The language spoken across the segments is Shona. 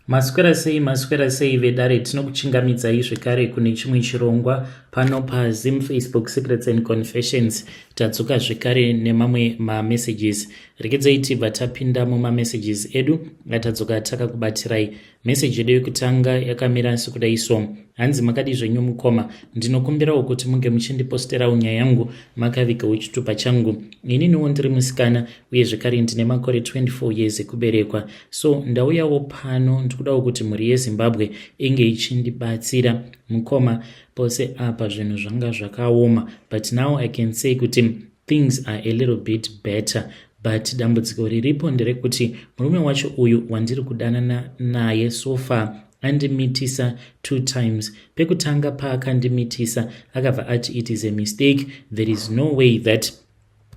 Maswera sei, maswera sei vedare, tinokuchingamidzai zvekare kune chimwe chirongwa pano paZim Facebook Secrets and Confessions. Tadzoka zvekare nemamwe mamessages. Regedzai tibva tapinda mumamessages edu atadzoka takakubatirai. Message yedu yekutanga yakamira sekudai so. Hanzi makadii zvenyu mukoma, ndinokumbirawo kuti munge muchindiposterawo nyaya yangu makavigawo chitupa changu. Ininiwo ndiri musikana uye zvekare ndine makore 24 years ekuberekwa. So ndauyawo pano ndikudawo kuti mhuri yeZimbabwe inge ichindibatsira. Mukoma, pose apa zvinhu zvanga zvakaoma but now I can say kuti things are a little bit better but dambudziko riripo nderekuti murume wacho uyu wandiri kudanana naye so far andimitisa two times. Pekutanga paakandimitisa akabva ati it is a mistake, there is no way that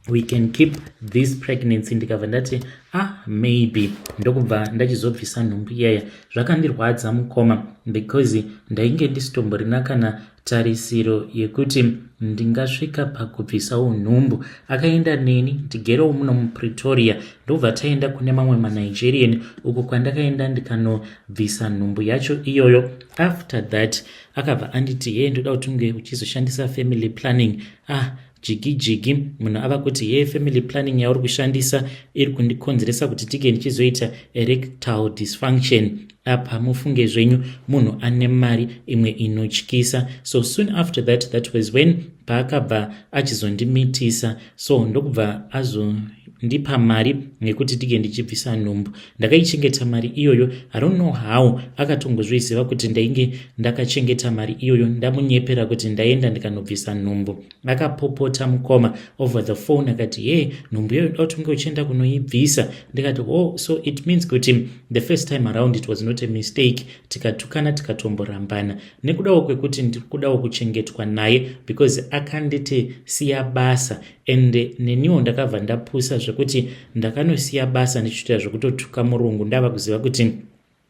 we can keep this pregnancy. Ndikabva ndati ah, maybe, ndokubva ndachizobvisa nhumbu iyaya. Zvakandirwadza mukoma because ndainge ndisitomborina kana tarisiro yekuti ndingasvika pakubvisawo nhumbu. Akaenda neni ndigerewo muno muPretoria, ndobva taenda kune mamwe maNigerian uko kwandakaenda ndikanobvisa nhumbu yacho iyoyo. After that akabva anditi ye ndoda kuti unge uchizoshandisa family planning. Ah, jigi jigi, munhu ava kuti ye family planning yauri kushandisa iri kundikonzeresa kuti tige ndichizoita erectile dysfunction. Apa mufunge zvenyu, munhu ane mari imwe inotyisa. So soon after that, that was when paakabva achizondimitisa. So ndokubva azondipa mari nekuti tige ndichibvisa nhumbu. Ndakaichengeta mari iyoyo. I don't know how akatongozviziva kuti ndainge ndakachengeta mari iyoyo, ndamunyepera kuti ndaenda ndikanobvisa nhumbu. Akapopota mukoma over the phone, akati ye nhumbu iyoyo ndoda kuti unge uchienda kunoibvisa. Ndikati oh, so it means kuti the first time around it was not a mistake. Tikatukana, tikatomborambana nekudawo kwekuti ndiri kudawo kuchengetwa naye because akanditi siya basa, and neniwo ndakabva ndapusa zvekuti ndakanosiya basa ndichiita zvekutotuka murungu, ndava kuziva kuti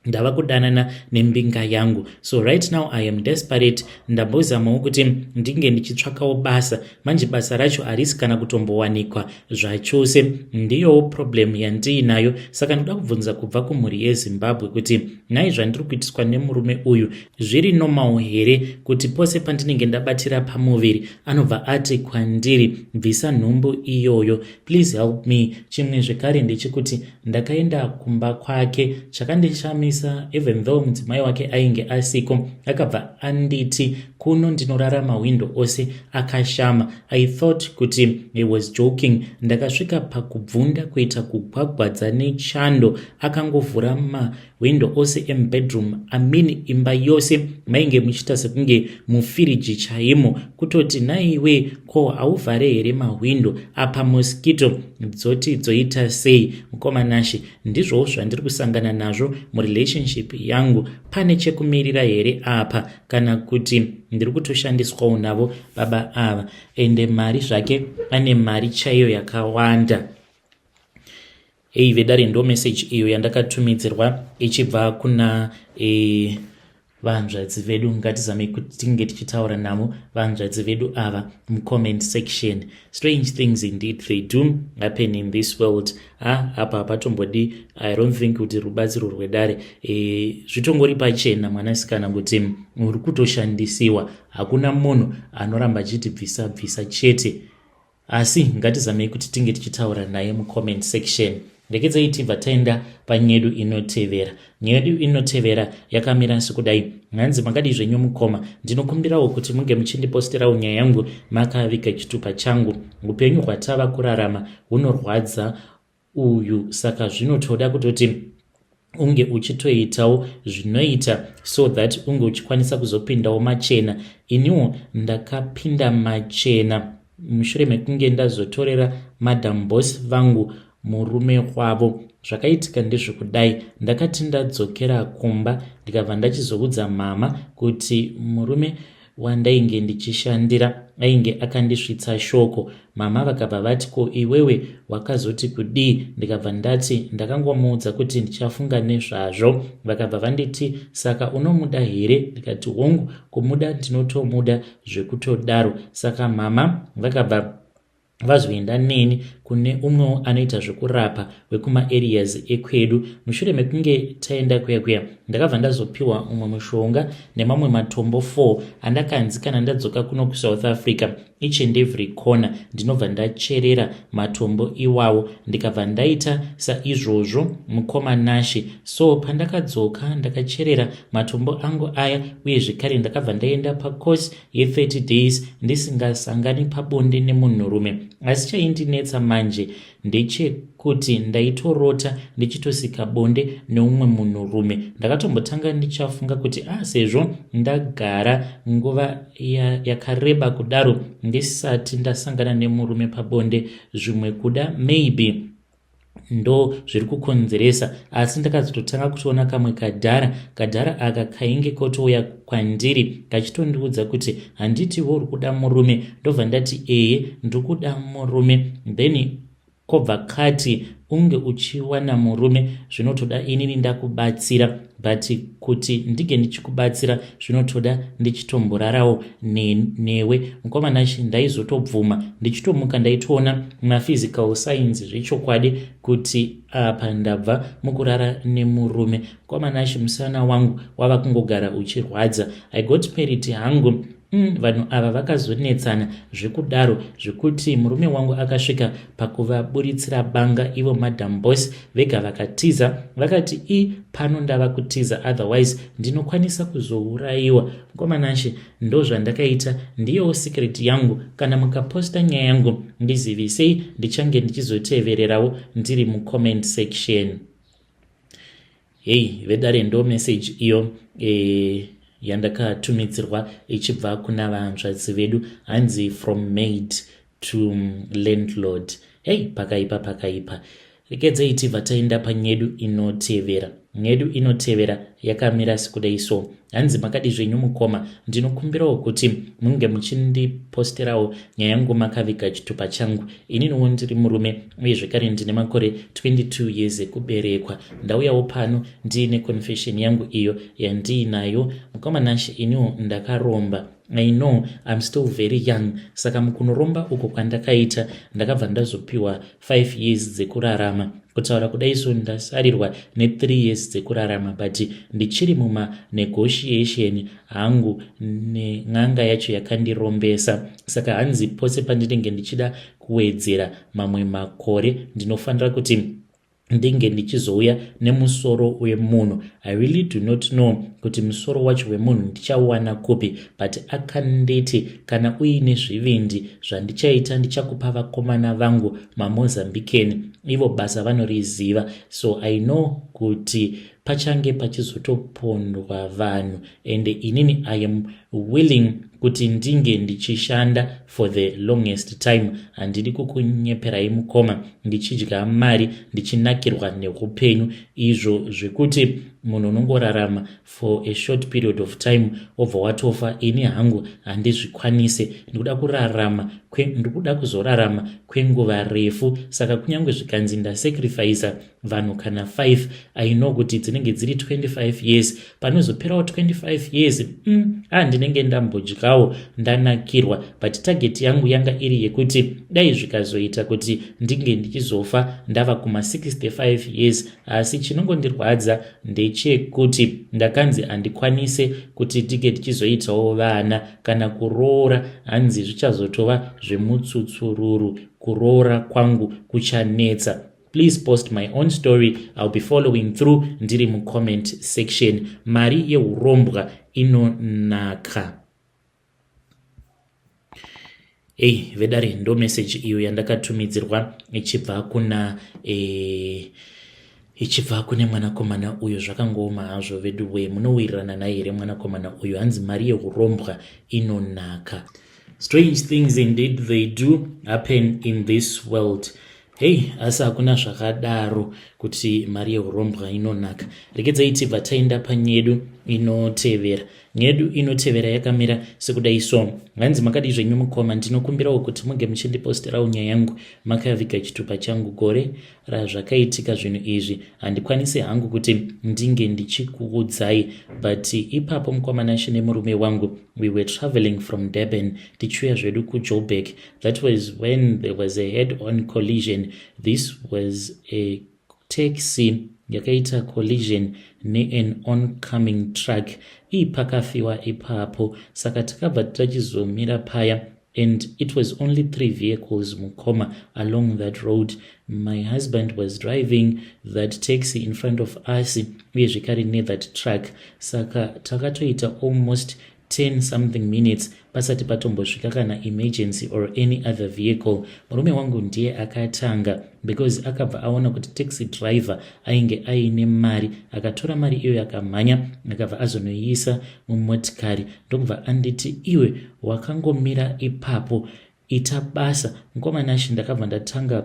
ndava kudanana nembinga yangu. So right now I am desperate. Ndambozamawo kuti ndinge ndichitsvakawo basa, manje basa racho harisi kana kutombowanikwa zvachose. Ndiyowo problem yandiinayo. Saka ndoda kubvunza kubva kumhuri yeZimbabwe kuti nhai, zvandiri kuitiswa nemurume uyu zviri normal here, kuti pose pandinenge ndabatira pamuviri anobva ati kwandiri bvisa nhumbu iyoyo? Please help me. Chimwe zvekare ndechekuti ndakaenda kumba kwake, chakandishamisa, even though mudzimai wake ainge asiko, akabva anditi kuno ndinorara mahwindo ose akashama. I thought kuti he was joking. Ndakasvika pakubvunda kuita kugwagwadza nechando. Akangovhura mahwindo ose emubedroom amini, imba yose mainge muchiita sekunge mufiriji chaimo. Kutoti naiwe, ko hauvhare here mahwindo apa? Mosquito dzoti dzoita sei? Mukoma Nashe, ndizvowo zvandiri kusangana nazvo murelationship yangu. Pane chekumirira here apa, kana kuti ndiri kutoshandiswawo navo baba ava? Ende mari zvake ane mari chaiyo yakawanda. Ei vedare, ndo message iyo yandakatumidzirwa ichibva kuna vanzvadzi vedu. Ngatizamei kuti tinge tichitaura navo vanzvadzi vedu ava mucomment section. Strange things indeed, they do happen in this world. Ah, apa hapatombodi, I don't think kuti rubatsiro rwedare. Zvitongori pachena mwanasikana kuti uri kutoshandisiwa. Hakuna munhu anoramba achiti bvisa bvisa chete, asi ngatizamei kuti tinge tichitaura naye mucomment section. Rekedzai tibva taenda panyedu inotevera. Nyedu inotevera yakamira sekudai. Hanzi makadii zvenyu mukoma, ndinokumbirawo kuti munge muchindiposterawo nyaya yangu makaviga chitupa changu. Upenyu hwatava kurarama hunorwadza uyu, saka zvinotoda kutoti unge uchitoitawo zvinoita so that unge uchikwanisa kuzopindawo machena. Iniwo ndakapinda machena mushure mekunge ndazotorera Madam Boss vangu murume wavo. Zvakaitika ndezvekudai: ndakati ndadzokera kumba, ndikabva ndachizoudza mama kuti murume wandainge ndichishandira ainge akandisvitsa shoko. Mama vakabva vati, "Ko iwewe wakazoti kudii?" Ndikabva ndati ndakangomuudza kuti ndichafunga nezvazvo. Vakabva vanditi, "Saka unomuda here?" Ndikati, "Hongu, kumuda ndinotomuda zvekutodaro." Saka mama vakabva vazoenda neni kune umwewo anoita zvekurapa wekumareas ekwedu. Mushure mekunge taenda kuya kuya, Ndakabva ndazopiwa umwe mushonga nemamwe matombo 4 andakanzi kana ndadzoka kuno kuSouth Africa, each and every corner ndinobva ndacherera matombo iwawo. Ndikabva ndaita saizvozvo, mukoma Nashe. So pandakadzoka, ndakacherera matombo angu aya, uye zvekare ndakabva ndaenda pacourse ye30 days ndisingasangani pabonde nemunhurume. Asi chaindinetsa manje ndechekuti ndaitorota ndichitosika bonde neumwe munhurume. Ndakatombotanga ndichafunga kuti, ah, sezvo ndagara nguva yakareba kudaro ndisati ndasangana nemurume pabonde, zvimwe kuda maybe ndo zviri kukonzeresa. Asi ndakazototanga kutoona kamwe kadhara. Kadhara aka kainge kotouya kwandiri kachitondiudza kuti, "Handiti uri kuda murume?" Ndobva ndati, "Eye, ndiri kuda murume." Then kobva kati, "Unge uchiwana murume zvinotoda inini ndakubatsira, but kuti ndinge ndichikubatsira zvinotoda ndichitomborarawo newe." Mukoma Nashe, ndaizotobvuma. Ndichitomuka ndaitoona maphysical signs zvechokwadi kuti apa ndabva mukurara nemurume. Mukoma Nashe, musana wangu wava kungogara uchirwadza. I got married hangu. Vanhu ava vakazonetsana zvekudaro zvekuti murume wangu akasvika pakuvaburitsira banga ivo Madam Boss vega vakatiza. Vakati, "I pano ndava kutiza, otherwise ndinokwanisa kuzourayiwa." Mukoma Nashe, ndo zvandakaita, ndiyowo secret yangu. Kana mukaposta nyaya yangu, ndizivisei, ndichange ndichizotevererawo ndiri mucomment section. Hei vedare, ndo message iyo yandakatumidzirwa ichibva kuna vanzvadzi vedu. Hanzi, "From maid to landlord." Hei, pakaipa, pakaipa. Rekedzei tibva taenda panyedu inotevera. Nyedu inotevera yakamira sekudai so. Hanzi, "Makadi zvenyu mukoma? Ndinokumbirawo kuti munge muchindiposterawo nyaya yangu makaviga chitupa changu. Ininiwo ndiri murume, uye zvekare ndine makore 22 years ekuberekwa. Ndauyawo pano ndiine confession yangu iyo yandiinayo. Mukoma Nashe, iniwo ndakaromba. I know I'm still very young. Saka mukunoromba uko kwandakaita, ndakabva ndazopiwa 5 years dzekurarama. Kutaura kudai so, ndasarirwa ne3 years dzekurarama, but ndichiri mumanegotiation hangu nen'anga yacho yakandirombesa. Saka hanzi pose pandinenge ndichida kuwedzera mamwe makore, ndinofanira kuti ndinge ndichizouya nemusoro wemunhu. I really do not know kuti musoro wacho wemunhu ndichauwana kupi, but akanditi kana uine zvivindi, zvandichaita, ndichakupa vakomana vangu maMozambican. Ivo basa vanoriziva. So I know kuti pachange pachizotopondwa vanhu, and inini I am willing kuti ndinge ndichishanda for the longest time. Handidi kukunyeperai mukoma, ndichidya mari, ndichinakirwa neupenyu. Izvo zvekuti munhu unongorarama for a short period of time wobva watofa, ini hangu handizvikwanise. Ndikuda kurarama, ndikuda kuzorarama kwenguva refu. Saka kunyange zvikanzi ndasacrifica vanhu kana 5, I know kuti dzinenge dziri 25 years. Panozoperawo 25 years, ah, ndinenge ndambodyawo, ndanakirwa. But target yangu yanga iri yekuti dai zvikazoita kuti ndinge ndichizofa ndava kuma65 years. Asi chinongondirwadza ndechekuti ndakanzi handikwanise kuti ndinge ndichizoitawo vana kana kuroora. Hanzi zvichazotova zvemutsutsururu, kuroora kwangu kuchanetsa. Please post my own story. I'll be following through ndiri mucomment section. Mari yeurombwa inonaka." Ei vedare, ndo message iyo yandakatumidzirwa ichibva kune mwanakomana uyu. Zvakangooma hazvo vedu we. Munowirirana naye here mwanakomana uyu? Hanzi mari yeurombwa inonaka. Strange things indeed, they do happen in this world. Hei, asi hakuna zvakadaro kuti mari yeurombwa inonaka. Rekedzai tibva taenda panyedu inotevera. Nyedu inotevera yakamira sekudai so. Hanzi, "Makadi zvenyu mukoma? Ndinokumbirawo kuti munge muchindiposterawo nyaya yangu makaviga chitupa changu. Gore razvakaitika zvinhu izvi handikwanisi hangu kuti ndinge ndichikuudzai, but ipapo mukoma Nashe, nemurume wangu we were traveling from Durban tichiuya zvedu kuJoburg. That was when there was a head on collision. This was a taxi Yakaita collision nean oncoming truck. Ii, pakafiwa ipapo. Saka takabva tachizomira paya and it was only three vehicles, mukoma, along that road. My husband was driving that taxi in front of us, uye zvekare nethat truck. Saka takatoita almost 10 something minutes pasati patombosvika kana emergency or any other vehicle. Murume wangu ndiye akatanga because akabva aona kuti taxi driver ainge aine mari. Akatora mari iyoyo, akamhanya, akabva azonoiisa mumotikari, ndokubva anditi, "Iwe wakangomira ipapo, ita basa." Mukoma Nashe, ndakabva ndatanga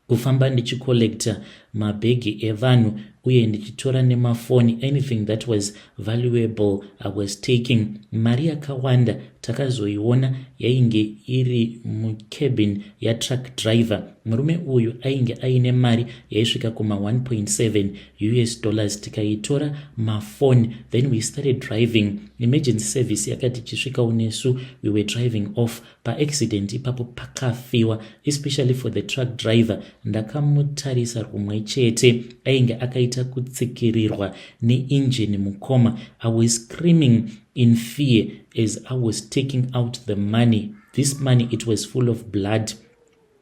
kufamba ndichicollecta mabhegi evanhu uye ndichitora nemafoni. Anything that was valuable I was taking. Mari yakawanda takazoiona yainge iri mucabin yatruck driver. Murume uyu ainge aine mari yaisvika kuma1.7 US dollars. Tikaitora, mafoni, then we started driving. Emergency service yakati ichisvikawo nesu, we were driving off. Paaccident ipapo pakafiwa, especially for the truck driver. Ndakamutarisa rumwe chete, ainge akaita kutsikirirwa neinjini. Mukoma, I was screaming in fear as I was taking out the money. This money, it was full of blood.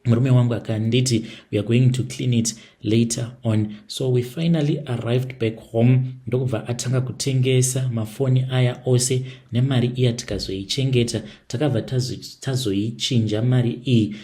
Murume wangu akanditi, "We are going to clean it later on." So we finally arrived back home, ndokubva atanga kutengesa mafoni aya ose nemari iya. Tikazoichengeta, takabva tazoichinja mari iyi,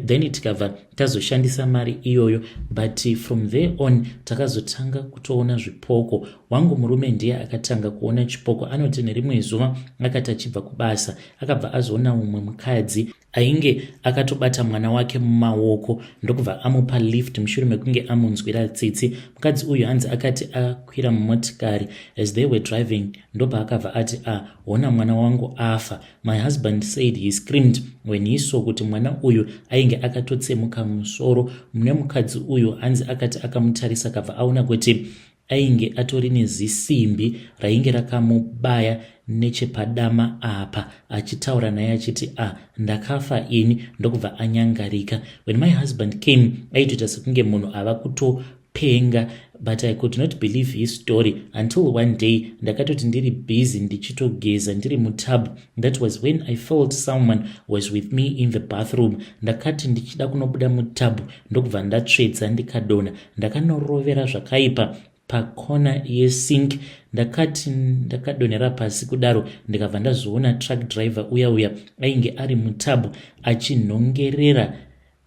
then tikabva tazoshandisa mari iyoyo. But from there on takazotanga kutoona zvipoko. Wangu murume ndiye akatanga kuona chipoko. Anoti nerimwe zuva akati achibva kubasa, akabva azoona mumwe mukadzi ainge akatobata mwana wake mumaoko, ndokubva amupa lift mushure mekunge amunzwira tsitsi. Mukadzi uyu hanzi akati akwira mumotikari, as they were driving, ndopaakabva ati, "A ah, hona mwana wangu afa." My husband said he screamed when he saw kuti mwana uyu ainge akatotsemuka musoro. Mune mukadzi uyu hanzi akati akamutarisa, akabva aona kuti ainge atori nezisimbi rainge rakamubaya nechepadama apa, achitaura naye achiti, "A ah, ndakafa ini," ndokubva anyangarika. When my husband came, aitoita sekunge munhu ava kutopenga, but I could not believe his story until one day ndakatoti ndiri busy ndichitogeza ndiri mutub. That was when I felt someone was with me in the bathroom. Ndakati ndichida kunobuda mutub, ndokubva ndatsvedza, ndikadonha, ndakanorovera zvakaipa pakona yesink. Ndakati ndakadonhera pasi kudaro, ndikabva ndazoona truck driver uya uya ainge ari mutub achinhongerera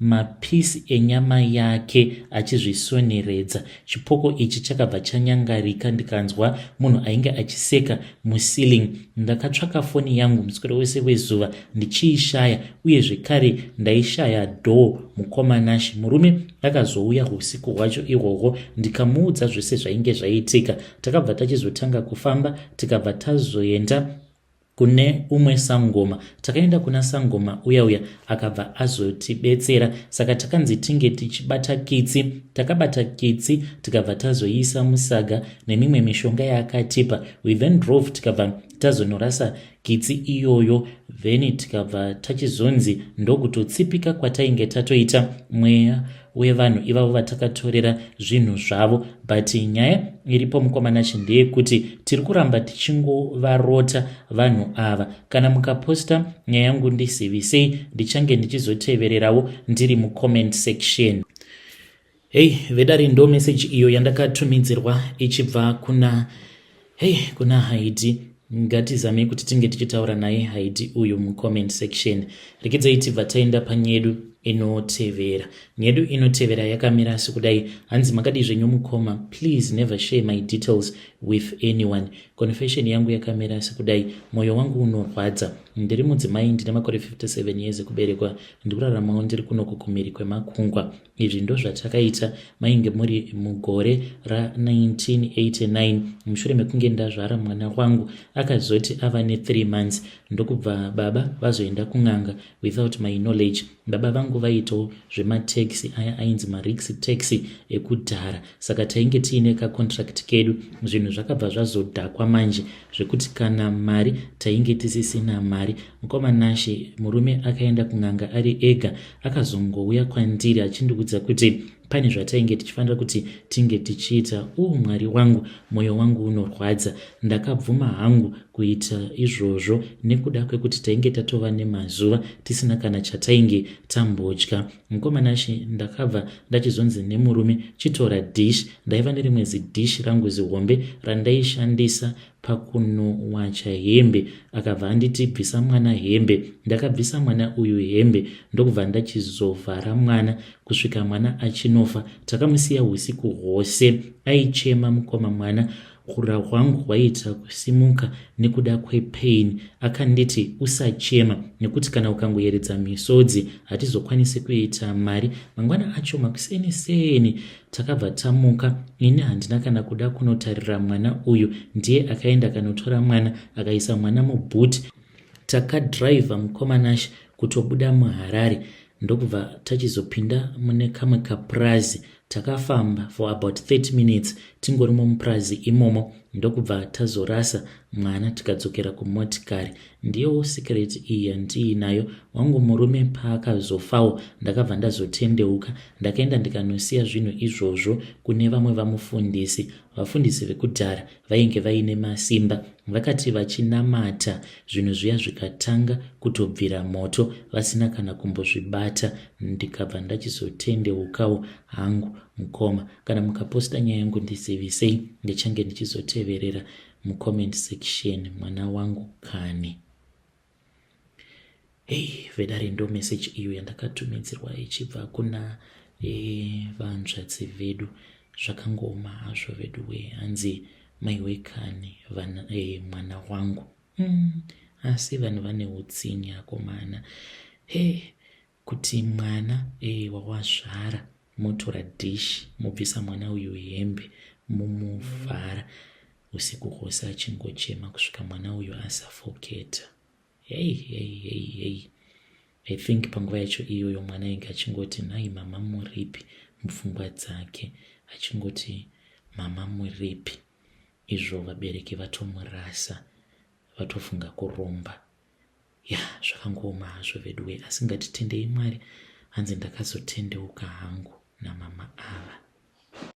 mapisi enyama yake achizvisoneredza. Chipoko ichi chakabva chanyangarika, ndikanzwa munhu ainge achiseka muceiling. Ndakatsvaka foni yangu muswero wese wezuva ndichiishaya, uye zvekare ndaishaya door. Mukoma Nashe, murume akazouya usiku hwacho ihwohwo, ndikamuudza zvose zvainge zvaitika. Takabva tachizotanga kufamba, tikabva tazoenda kune umwe sangoma. Takaenda kuna sangoma uya uya, akabva azotibetsera. Saka takanzi tinge tichibata kitsi. Takabata kitsi, tikabva tazoiisa musaga nemimwe mishonga yaakatipa. We then drove, tikabva tazonorasa kitsi iyoyo. Then tikabva tachizonzi ndokutotsipika kwatainge tatoita mweya wevanhu ivavo vatakatorera zvinhu zvavo. But nyaya iripo, mukoma Nashe, ndeyekuti tiri kuramba tichingovarota vanhu ava. Kana mukaposta nyaya yangu, ndizivisei, ndichange ndichizotevererawo ndiri mucomment section. Hei vedare, ndo meseji iyo yandakatumidzirwa ichibva kuna, hei, kuna Haidi. Ngatizamei kuti tinge tichitaura naye Haidi uyu mucomment section. Rekedzai tibva taenda panyedu inotevera. Nyedu inotevera yakamira sekudai. Hanzi, "Makadii zvenyu mukoma? Please never share my details with anyone. Confession yangu yakamira sekudai. Mwoyo wangu unorwadza. Ndiri mudzimai, ndine makore 57 years ekuberekwa. Ndikuraramawo ndiri kunoku kumhiri kwemakungwa. Izvi ndo zvatakaita. Mainge muri mugore ra1989. Mushure mekunge ndazvara mwana wangu, akazoti ava ne3 months, ndokubva baba vazoenda kun'anga without my knowledge. Baba vangu vaitawo zvematekisi aya ainzi marix taxi ekudhara, saka tainge tiine kacontract kedu. Zvinhu zvakabva zvazodhakwa manje, zvekuti kana mari tainge tisisina mari. Mukoma Nashe, murume akaenda kun'anga ari ega. Akazongouya kwandiri achindiudza kuti Pane zvatainge tichifanira kuti tinge tichiita. U oh, Mwari wangu, mwoyo wangu unorwadza. Ndakabvuma hangu kuita izvozvo nekuda kwekuti tainge tatova nemazuva tisina kana chatainge tambodya. Mukoma Nashe, ndakabva ndachizonzi nemurume chitora dish. Ndaiva nerimwe zidish rangu zihombe randaishandisa pakunowacha hembe. Akabva anditi bvisa mwana hembe. Ndakabvisa mwana uyu hembe ndokubva ndachizovhara mwana kusvika mwana achinofa. Takamusiya usiku hwose aichema mukoma mwana Hura hwangu hwaiita kusimuka nekuda kwepain. Akanditi usachema nekuti kana ukangoyeredza misodzi hatizokwanisi kuita mari. Mangwana acho makuseni seni takabva tamuka. Ini handina kana kuda kunotarira mwana uyu. Ndiye akaenda akanotora mwana akaisa mwana muboot. Takadriver mukoma Nash kutobuda muHarare ndokubva tachizopinda mune kamwe kapurazi. Takafamba for about 30 minutes tingorimo mupurazi imomo ndokubva tazorasa mwana tikadzokera kumotikari. Ndiyowo secret iyi yandiinayo. Wangu murume paakazofawo ndakabva ndazotendeuka. Ndakaenda ndikanosiya zvinhu izvozvo kune vamwe vamufundisi. Vafundisi vekudhara vainge vaine masimba vakati vachinamata zvinhu zviya zvikatanga kutobvira moto vasina kana kumbozvibata. Ndikabva ndachizotendeukawo hangu mukoma. Kana mukaposta nyaya yangu ndizivisei, ndichange ndichizoteverera mucomment section mwana wangu kani. Hey, vedare ndo message iyo yandakatumidzirwa ichibva kuna e, vanzvadzi vedu. Zvakangooma hazvo veduwe, hanzi maiwe kani vana, e, mwana wangu asi vanhu vane utsinye akomana. Hey, kuti mwana e, wawazvara motora dish mobvisa mwana uyu hembe mumuvhara usiku hwose achingochema kusvika mwana uyu asafoketa. Hey, hey, hey, hey. I think panguva yacho iyoyo mwana ainge achingoti nhai mama muripi mupfungwa dzake achingoti mama muripi izvo vabereki vatomurasa vatofunga kuromba. Ya, zvakangooma hazvo veduwe, asi ngatitendei Mwari. Hanzi ndakazotendeuka hangu namama ava.